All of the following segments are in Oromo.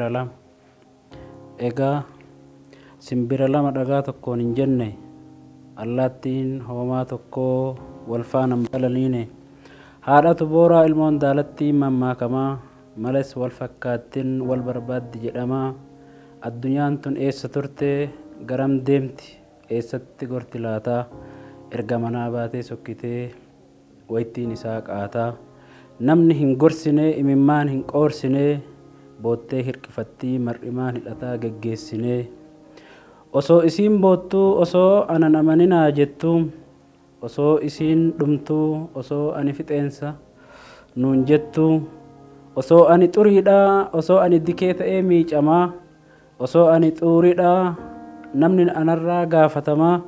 Simbira lama. Egaa simbira lama dhagaa tokkoon hin jenne, allaattiin hoomaa tokkoo wal faana hin balaliine. Haadhatu booraa ilmoon daalattii mammaakamaa, males wal fakkaattiin wal barbaaddi jedhamaa. Addunyaan tun eessa turte, garam deemti, eessatti gorti laataa? Erga manaa baatee sokkitee wayittiin isaa qaataa. Namni hin gorsine, imimmaan hin qoorsine, boottee hirqifattii mar'imaan hidhataa geggeessine. Osoo isiin boottuu, osoo anan amaninaa jettuu, osoo isiin dhumtuu, osoo ani fixeensa nuun jettuu, osoo ani xuriidhaa, osoo ani dikee ta'ee miicamaa, osoo ani xuuriidhaa, namni anarraa gaafatamaa,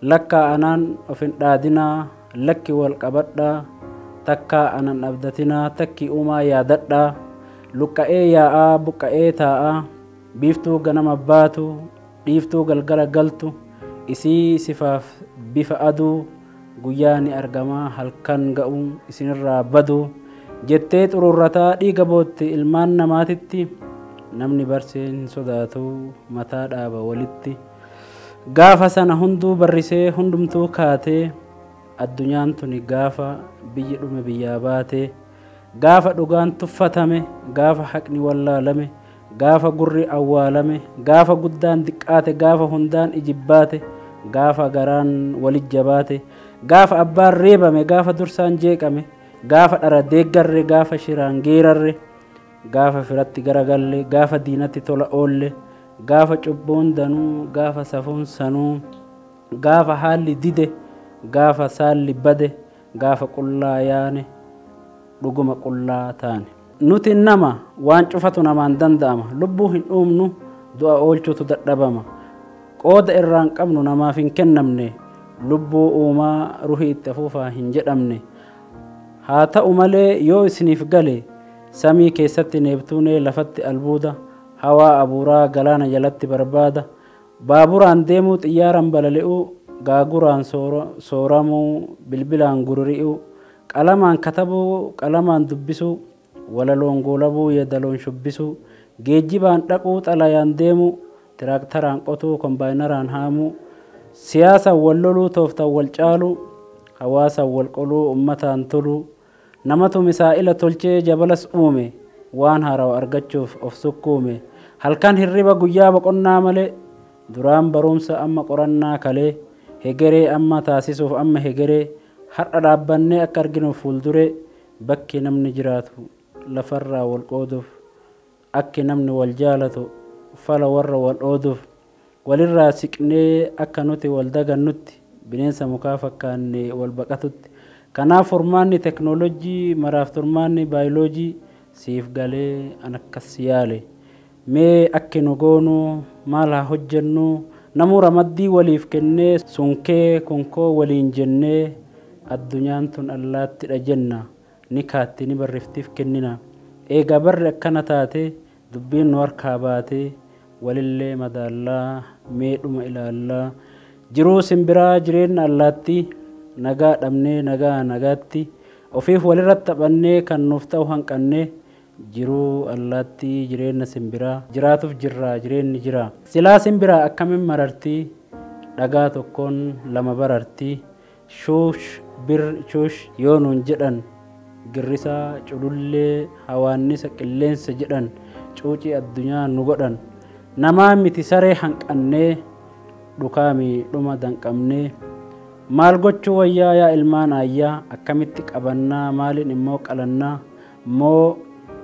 lakkaa anaan of hin dhaadinaa, lakki wal qabadhaa, takkaa anan abdatinaa, takki uumaa yaadadhaa, luqqa'ee yaa'aa, buqqa'ee taa'aa, biiftuu ganama baatu, dhiiftuu galgala galtu, isii sifaaf bifa aduu, guyyaa ni argamaa, halkan ga'uu isinirraa baduu, jettee xururrataa dhiiga bootti ilmaan namaatitti, namni barseen hin sodaatu, mataa dhaaba walitti. Gaafa sana hunduu barrisee hundumtuu kaatee, addunyaan tuni gaafa biyyi dhume biyyaa baatee, gaafa dhugaan tuffatame, gaafa haqni wallaalame, gaafa gurri awwaalame, gaafa guddaan diqqaate, gaafa hundaan ijibbaate, gaafa garaan walit jabaate, gaafa abbaan reebame, gaafa dursaan jeeqame, gaafa dhara deeggarre, gaafa shiraan geerarre, gaafa firatti garagalle, gaafa diinatti tola oolle, gaafa cubbuun danuu, gaafa safuun sanuu, gaafa haalli dide, gaafa saalli bade, gaafa qullaa yaane, dhuguma qullaa taane. Nuti nama waan cufatu namaan danda'ama, lubbuu hin uumnu, du'a oolchuutu dadhabama. Qooda irraan qabnu namaaf hin kennamne, lubbuu uumaa ruhii itti afuufaa hin jedhamne. Haa ta'u malee yoo isiniif gale, samii keessatti neebtuunee lafatti albuuda, hawaa abuuraa galaana jalatti barbaada, baaburaan deemuu, xiyyaaraan balali'uu, gaaguraan sooramuu, bilbilaan gurri'uu, qalamaan katabuu, qalamaan dubbisuu, walaloon goolabuu, yeedaloon shubbisuu, geejjibaan dhaquu, xalayaan deemuu, tiraaktaraan qotuu, kombaayinaraan haamuu, siyaasaan wal loluu, tooftaan wal caaluu, hawaasaan wal qoluu, ummataan toluu, namatu misaa'ila tolchee jabalas uume, waan haarawaa argachuuf of sukkuume, halkan hirriba guyyaa boqonnaa malee, duraan barumsa amma qorannaa kalee, hegeree amma taasisuuf amma hegeree, har'a dhaabbannee akka arginuuf fuulduree, bakki namni jiraatu lafarraa wal qooduuf, akki namni wal jaalatu fala warra wal ooduuf, walirraa siqnee akka nuti wal dagannutti, bineensa mukaa fakkaanne wal baqatutti. Kanaaf furmaanni teknoolojii maraaf turmaanni baayoloojii siif galee an akkas yaale. Mee akki nu goonu maal haa hojjennu, namuu ramaddii waliif kennee sunkee kunkoo waliin jennee, addunyaan tun allaattidha jenna, ni kaatti ni barriftiif kennina. Eegaa barri akkana taate, dubbiin nu harkaa baate, walillee madaallaa meedhuma ilaallaa, jiruu simbiraa jireenya allaattii, nagaa dhabnee nagaa nagaatti, ofiif walirratti taphannee kan nuuf ta'u hanqannee, jiruu allaattii jireenya simbiraa, jiraatuuf jirraa jireenyi jira. Silaa simbiraa akkamiin marartii, dhagaa tokkoon lama barartii, shuush bir shuush yoo nuun jedhan, girrisaa culullee hawaannisa qilleensa jedhan, cuucii addunyaa nu godhan. Namaa miti saree hanqannee, dhukaami dhuma danqamnee, maal gochuu wayyaa yaa ilmaan ayyaa, akkamitti qabannaa maaliin immoo qalannaa, moo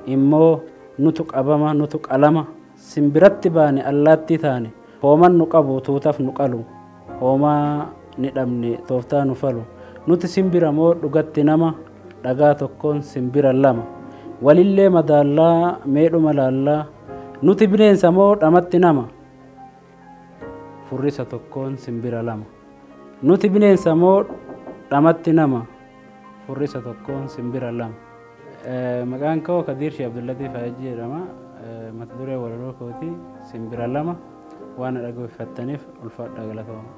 immoo nutu qabama nutu qalama, simbiratti baane allaattii taane, hooman nu qabu tuutaaf nu qalu, hoomaa ni dhabne tooftaa nu falu, nuti simbira moo dhugatti nama, dhagaa tokkoon simbira lama, walillee madaallaa meedhuma laallaa, nuti bineensa moo dhamatti nama, furrisa tokkoon simbira lama. Nuti bineensa moo dhamatti nama, furrisa tokkoon simbira lama. Maqaan koo Kadiir Shee Abdullatii Faajii jedhama. Mata duree walaloo kooti simbira lama. Waan dhaggeeffattaniif ulfaadhaa galatooma.